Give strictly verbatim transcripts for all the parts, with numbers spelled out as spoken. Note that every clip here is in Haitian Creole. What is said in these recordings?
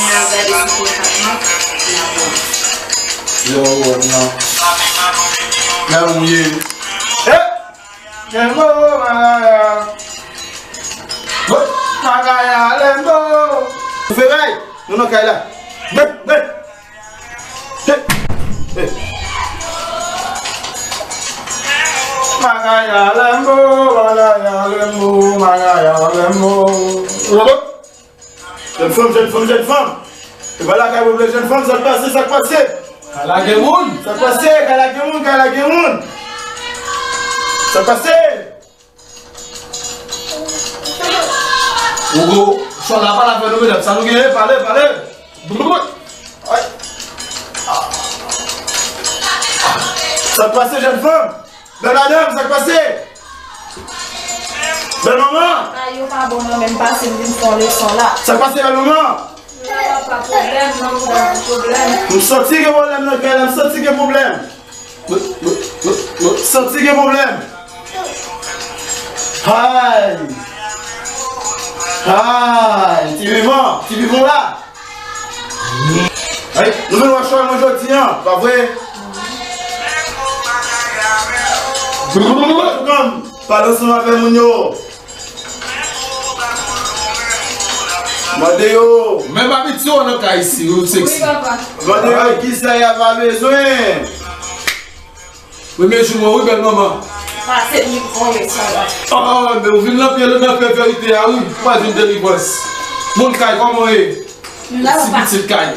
N ap gade si se sa k mank, n ap wè. Yo, wè, non. Nan mouye. Eh! Lembo, Magaya. Magaya, Lembo. Feray, nou nan kay la. Men, men. Hey, hey. Magaya, Lembo, Magaya, Lembo, Magaya, Lembo. Jèn fanm, jèn fanm, jèn fanm. E pa lakay mwen vle jèn fanm, sa k pase, sa k pase? Ka lage moun. Sa k pase, ka lage moun, ka lage moun. Sa k pase? Ou go, chòl la pa la fè nou medam, sa nou genyen, pale, pale. Ay. Sa k pase, jèn fanm? Bèl madanm, sa k pase? Bèl manman? Bagay yo pa bon non, men m pase m vin fè yon leson la. Sa k pase, bèl manman? Papa, pwoblèm, non, pwoblèm. M santi gen pwoblèm nan kay la, m santi gen pwoblèm. M, m, m, m santi gen pwoblèm. Hay! Hay! Ti vivan, ti vivan la! Ay, nou vin wè chòl mwen jodi a, pa vre? Kòm, pale ansanm avè moun yo. Mande yo. Menm abitye w nan kay isi, ou seksi. Wi, papa. Mande yo kisa y ap bezwen. Premye jou mwen, wi, bèl manman. Pase m vin fè yon leson la. Ah, men ou vin nan pye, nan pye verite a, wi. Ou pa vin delivrans. Moun kay, kòman w ye? M la, papa. Ti pitit kay.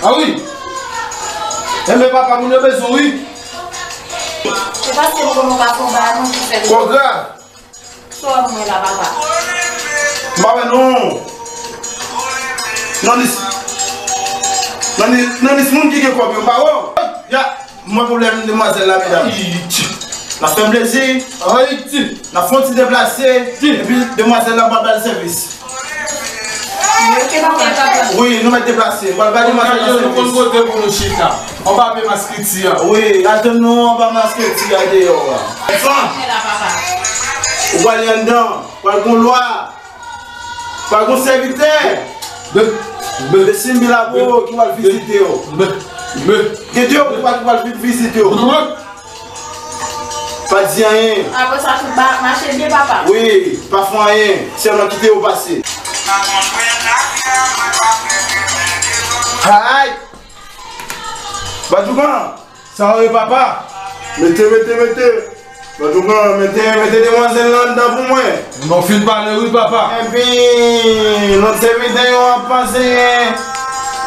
Ah, wi. Enben, papa, moun yo bezwen, wi. Se paske m konnen w pa fè yon bagay, mwen ki fè l. Kongra. Sò mwen la, papa. M pa wè non. Nan lis, nan lis, nan lis moun ki gen kòb yo, m pa wè w. Ya, m wè pwoblèm demwazèl la, medam. N ap fè m plezi. N ap fè yon ti deplase. Epi demwazèl la, m pral ba l sèvis. Wi, nou mèt deplase. M pral ba demwazèl la sèvis. Nou konn kote pou nou chita. Anba pye maskriti a. Wi, atann nou anba maskriti a deyò a. Ou pral anndan, pral gon lwa, pral gon sèvitè. De Simbi Labo ki pral vizite yo. Gen de yo ki pral, ki pral vin vizite yo. Pa di anyen. Apre sa, tout bagay ap mache byen, papa. Wi, pa fè anyen. Sèlman kite yo pase. Hay! Badjougan! Sa w ye, papa? Mete, mete, mete. Badjougan, mete, mete demwazèl lan anndan pou mwen. Non, fin pale wi, papa. Epi, lòt sèvitè yo ap pase,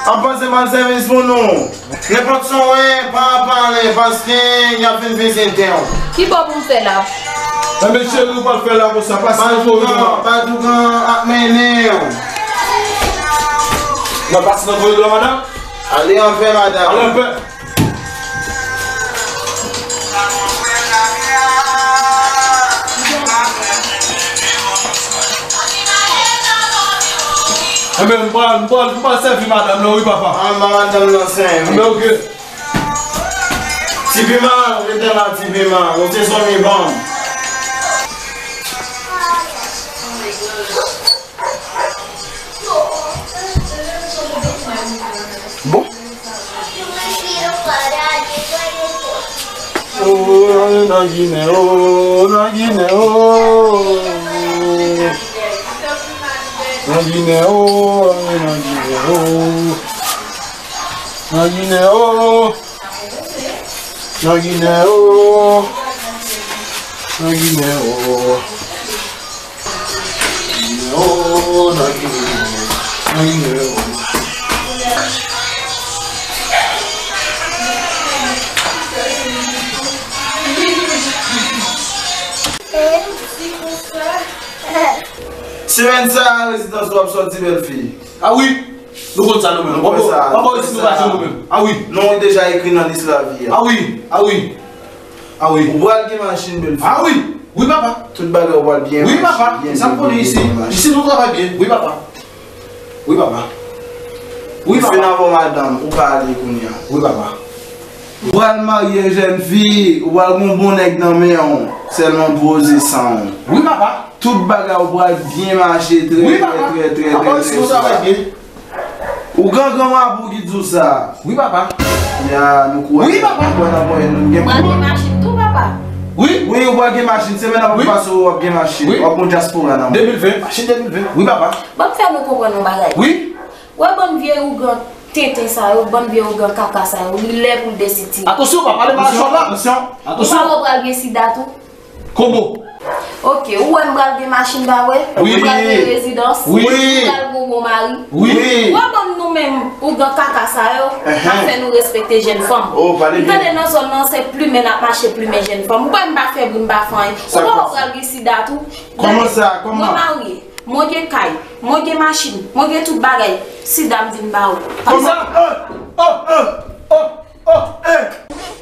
ap pase ban sèvis pou nou. Nenpòt sa w wè, pa pale, paske y ap vin vizite w. Ki bò pou m fè la? Enben, cheri, ou pral fè la konsa, pase nan koridò a. Badjougan ap mennen w. N ap pase nan koridò a, madanm? Ale anpè, madanm. Ale anpè. Enben, m pral, m pral, m pral sèvi madanm nan, wi, papa. Anba madanm nan sèvi. Enben, oke. Ti piman, ou rete la, ti piman. Ou se zanmi ban m. Bon. Oh, nan Ginen, oh, nan Ginen, oh. Nan Ginen, oh, nan Ginen, oh. Nan Ginen, oh. Nan Ginen, oh. Nan Ginen, oh. Semèn sa a, rezidans ou ap sòti, bèl fi. Ah wi, nou konn sa nou menm. Nou konn sa. Papa, papa, nou pa nou menm. Ah wi. Non, ou deja ekri nan lis lavi a. Ah wi, ah wi. Ah wi. Ou pral gen machin, bèl fi. Ah wi. Wi, papa. Tout bagay ou pral byen mache. Wi, papa. Byen, sa m konnen isi. Isi nou travay byen. Wi, papa. Wi, papa. Wi, papa. Ou fin avè w madanm, ou ka ale kounye a. Wi, papa. Ou pral marye, jèn fi, ou pral gon bon nèg nan men w. Sèlman poze san w. Wi, papa. Tout bagay ou pral byen mache, trè, trè, trè, trè, trè, trè. Wi, papa. Papa, isi nou travay byen. Ou gran gran mabou ki di w sa. Wi papa. Ya, nou kouraje. Wi papa. Mwen nan mwen nou gen. Pral gen machin tou papa. Wi. Wi, ou pral gen machin. Semèn ap pase w ap gen machin. Wi. W ap gen dyaspora nan. De mil ven, machin de mil ven. Wi papa. Ban m fè nou konprann yon bagay. Wi. Wè bann vye ougan tenten sa yo, bann vye ougan kaka sa yo, li lè pou l desitire. Atansyon, pa pale mal chòt la. Atansyon. Ou pa wè w pral gen sida tou? Kobo. Ok, ou wè m pral gen machin pa vre? Wi. M pral gen rezidans? Wi. M pral gen yon bon mari? Wi. Wè bann nou menm ougan kaka sa yo, n ap fè nou respekte jèn fanm. M tande nan zòn nan se plimen n ap mache plimen jèn fanm. Ou kwè m pa fè bri, m pa fè anyen? Ou pa wè w pral gen sida tou? Kòman sa? Kòman? Mwen marye. Mwen gen kay, mwen gen machin, mwen gen tout bagay. Sida m vin ba ou. Kòman? Oh, oh, oh, oh, oh, eh.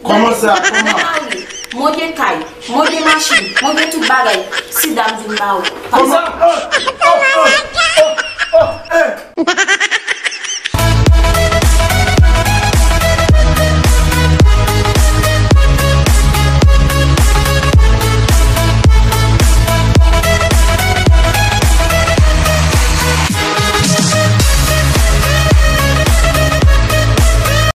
Kòman sa? Kòman? Mwen marye, mwen gen kay, mwen gen machin, mwen gen tout bagay. Sida m vin ba ou. Kòman? Oh, oh, oh, oh, oh, eh.